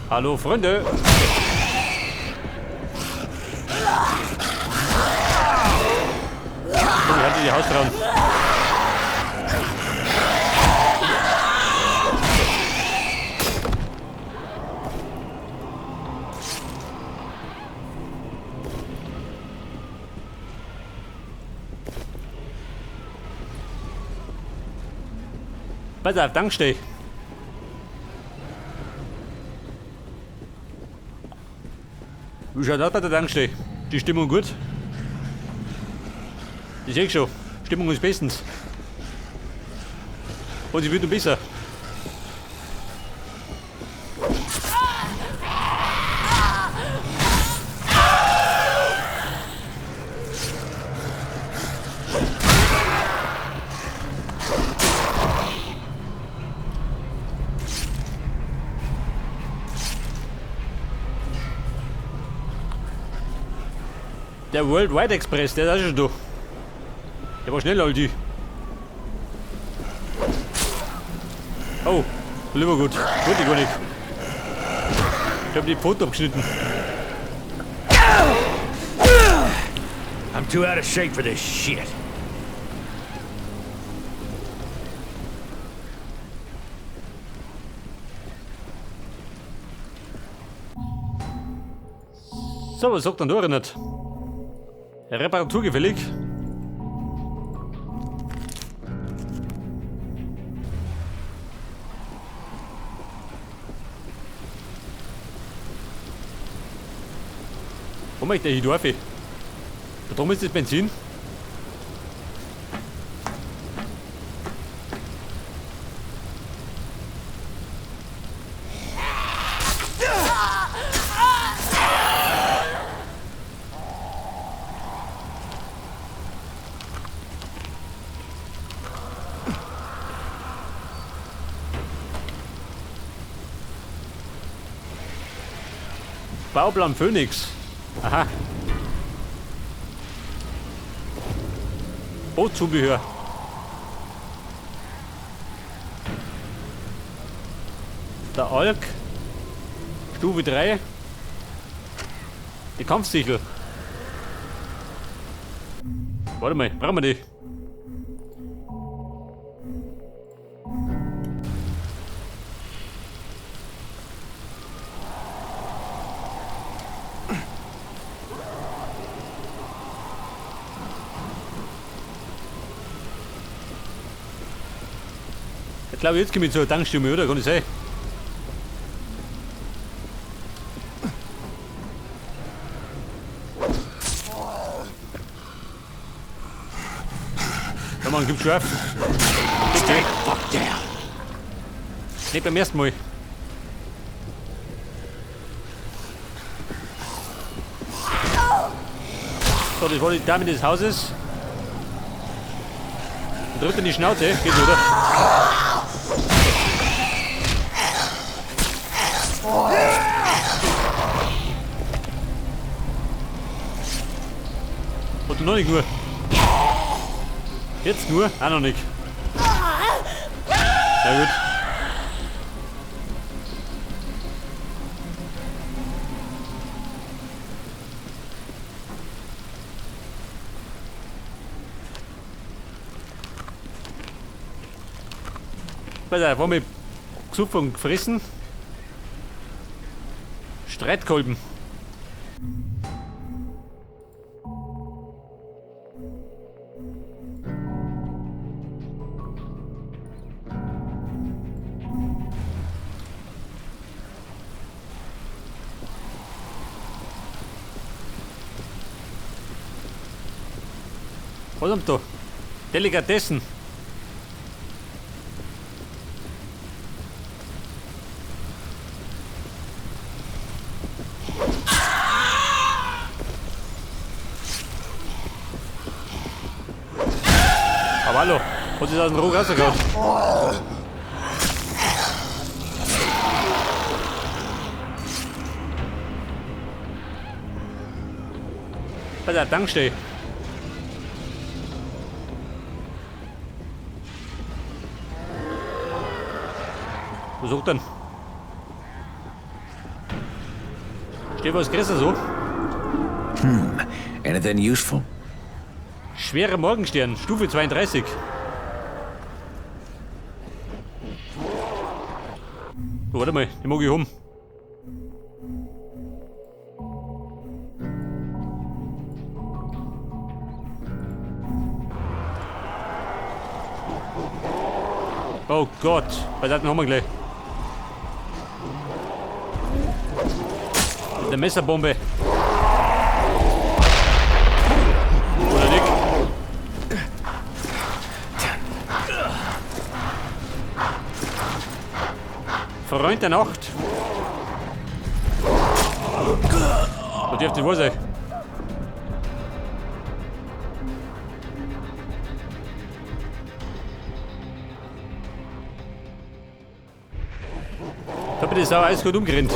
Hallo Freunde! Komm, ich halte die Haus dran. Pass auf, Tankstelle. Wie schaut aus bei der Tankstelle? Die Stimmung gut? Ich sehe schon. Stimmung ist bestens. Und sie wird noch besser. Der Worldwide Express, der ist auch schon da. Der war schnell, Alti. Oh, lieber gut. Wollte ich gar nicht. Ich hab die Pfote abgeschnitten. I'm too out of shape for this shit. So, was sagt denn da nicht? Reparaturgefällig. Wo möchte ich Dorf? Da drüben ist das Benzin. Bauplan Phoenix. Aha. Bootzubehör. Der Alk. Stufe 3. Die Kampfsichel. Warte mal, brauchen wir die? Ich glaube, jetzt komme ich zur Tankstelle, oder? Kann ich sein? Komm on, gib schon auf. Stay fuck down. Nicht beim ersten Mal. So, das war die Dame des Hauses. Und tritt in die Schnauze, geht, oder? Oder noch nicht nur? Jetzt nur? Auch noch nicht. Ja gut. Pass auf, haben wir gesoffen und gefressen. Streitkolben. Was haben wir da? Delikatessen. Aber hallo, was ist aus dem Ruck rausgekommen? Bei der Tankstelle. Was sucht denn? Steht was größer so? Anything useful? Schwerer Morgenstern, Stufe 32. Oh, warte mal, den mag ich haben. Oh Gott, was hat denn haben wir gleich? Mit der Messerbombe. Oder nicht? Freund der Nacht. Da dürfte wahr sein. Da bin ich sauer eiskalt umgerannt.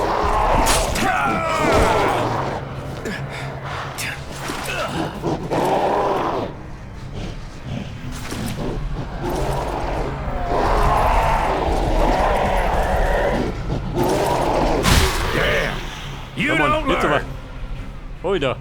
You Come on, don't jetzt aber. learn. Oida.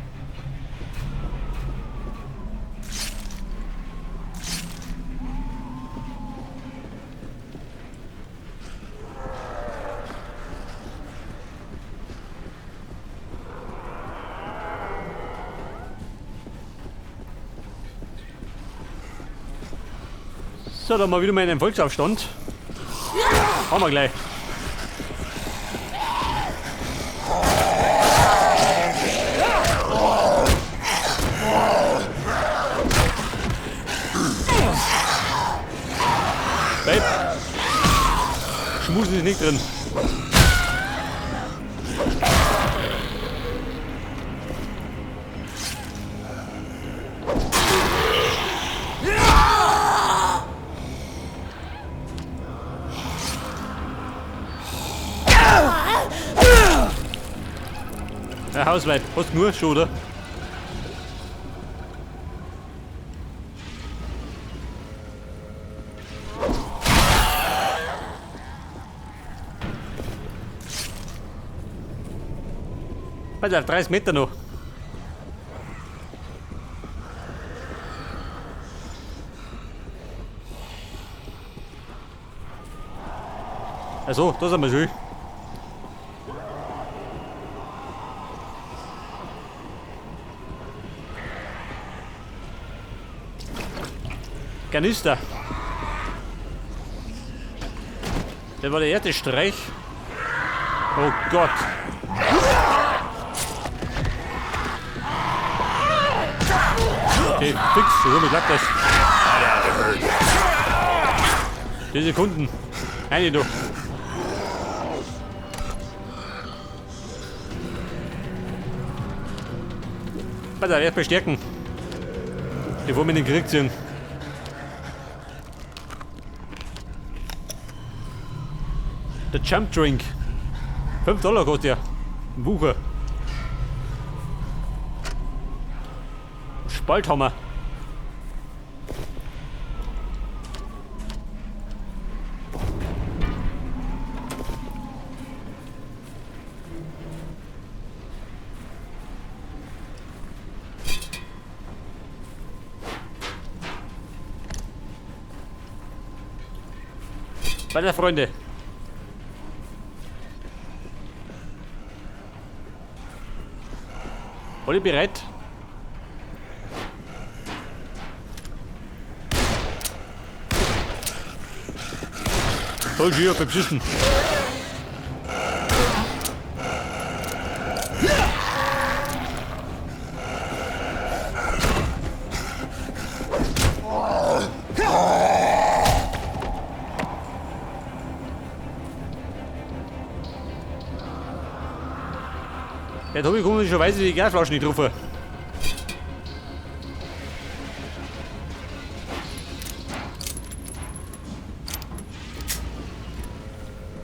So, dann mal wieder mal einen Volksaufstand. Haben wir gleich. Babe. Schmusen ist nicht drin. Herr Hausweib, hast du nur schon, oder? Pass auf, 30 Meter noch. Also, da sind wir schon. Kanister. Das war der erste Streich. Oh Gott. Okay, fix. So klappt das. 10 Sekunden. Eine doch. Pass auf, erst bestärken. Bevor wir in den Krieg ziehen. Der Jump Drink. 5 Dollar kostet der. Ein Wucher. Spalthammer. Weiter, Freunde. Alle bereit? Voll schön beim Schießen. Jetzt hab ich komischerweise die Gasflaschen nicht getroffen.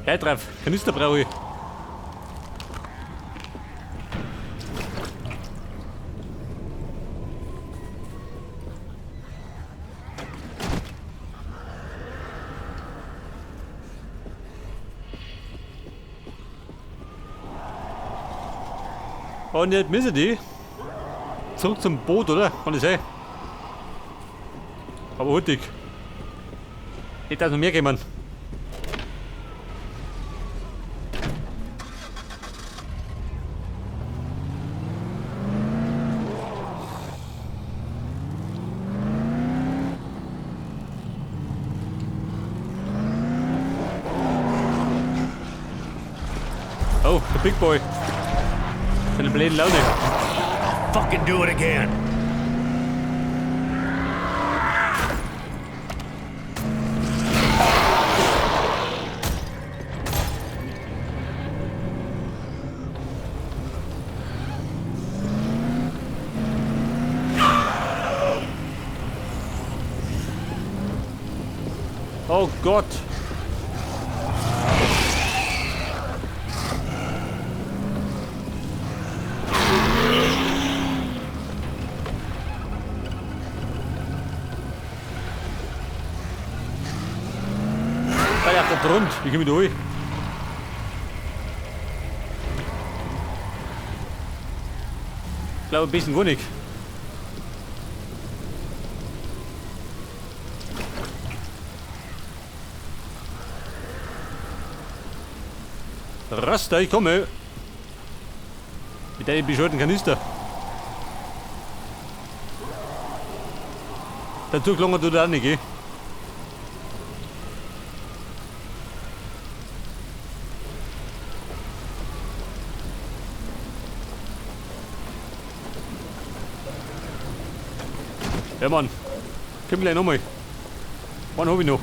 Her drauf, Kanister brauche ich. Und jetzt müssen die zurück zum Boot, oder? Kann das sein? Aber hurtig. Nicht, dass noch mehr kommen. Oh, der Big Boy. Seine blöde Laune. I'll fucking do it again. Oh Gott. Der Grund, wie komme ich da durch? Ich glaube, ein bisschen wohnig. Rasta, ich komme. Mit deinem bescheuerten Kanister. Dazu gelangen du da auch nicht, gell? Ja, Mann. Komm gleich nochmal. Einen hab ich noch.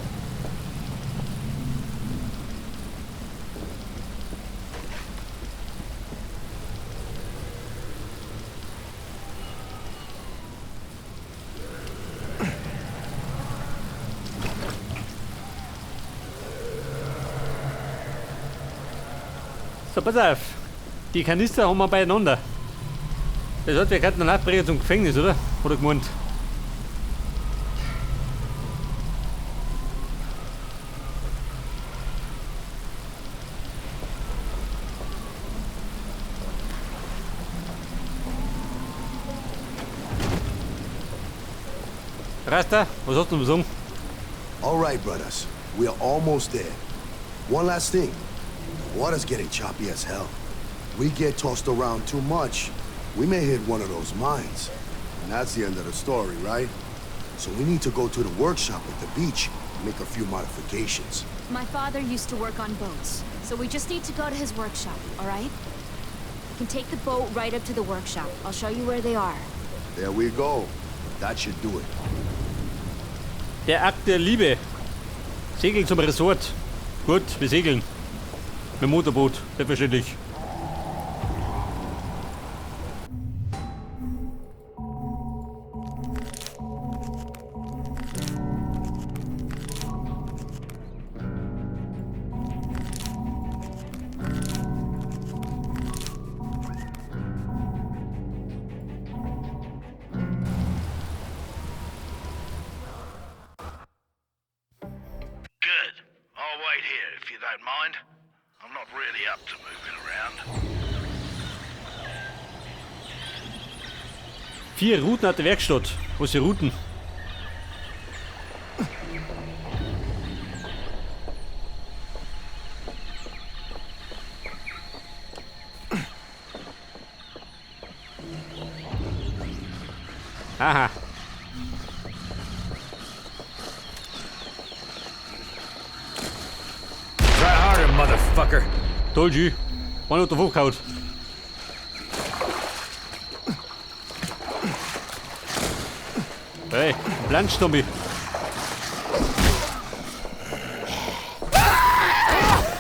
So, pass auf. Die Kanister haben wir beieinander. Das heißt, wir könnten dann abbrechen zum Gefängnis, oder? Oder gemeint? Rasta, was hast du zu sagen? All right, brothers. We are almost there. One last thing. The water's getting choppy as hell. We get tossed around too much, we may hit one of those mines. And that's the end of the story, right? So we need to go to the workshop at the beach and make a few modifications. My father used to work on boats, so we just need to go to his workshop, all right? We can take the boat right up to the workshop. I'll show you where they are. There we go. That should do it. Der Akt der Liebe. Segeln zum Resort. Gut, wir segeln. Mit dem Motorboot, selbstverständlich. Vier Routen hat die Werkstatt. Wo sind die Routen? Aha. Try harder, motherfucker. Told you. One hat der hochgehauen. Hey, Planschtommy.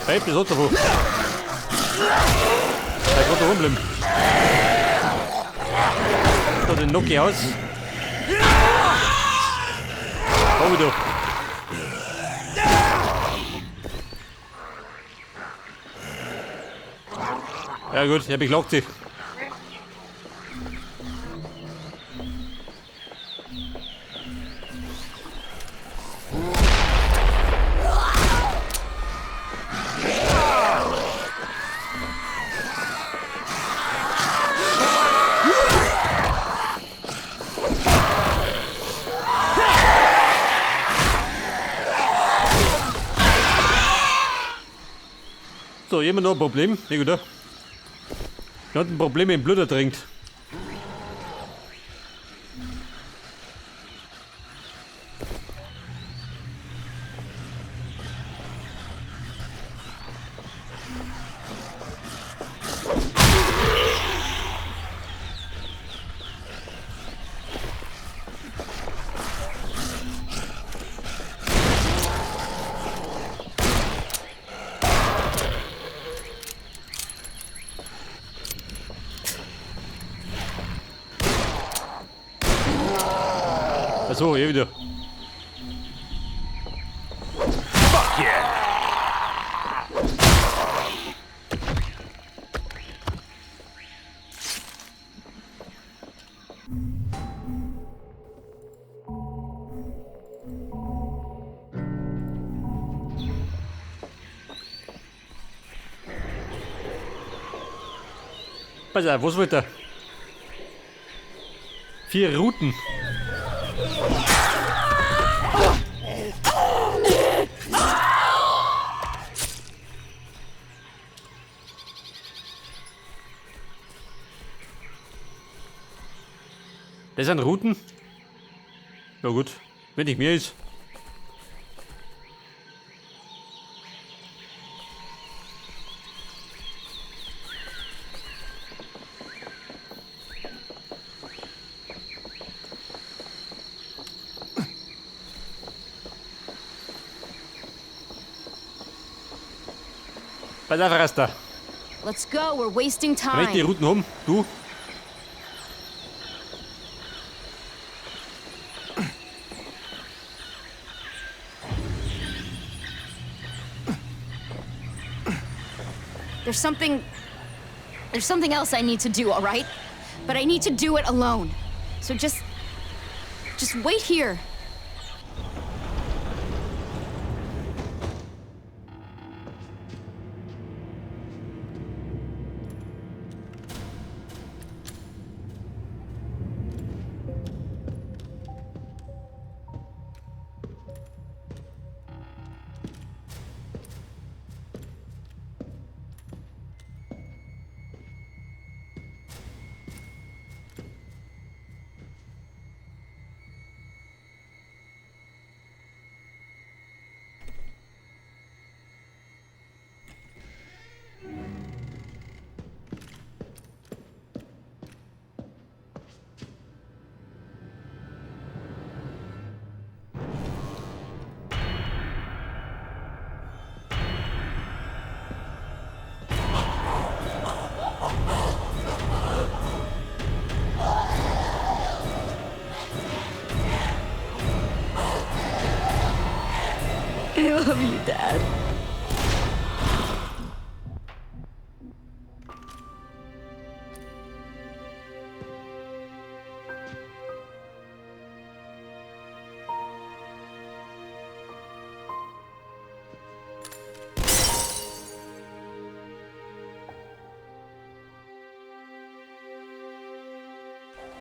Hey, das hat davon. Der kann da rumbleiben. Da den Noki aus. Hab ich doch. Ja gut, er beklagt sich. da jemand noch ein Problem? Nee, oder? Er hat ein Problem, wenn Blut ertrinkt. Achso, hier wieder. Fuck yeah! Pass auf, was wollt ihr? 4 Routen. Das sind Routen? Ja gut, wenn nicht mehr ist. Pass auf, Rasta. Let's go, we're wasting Wenn ich die time. Routen haben, du. There's something else I need to do, all right? But I need to do it alone. So just wait here. I love you, Dad.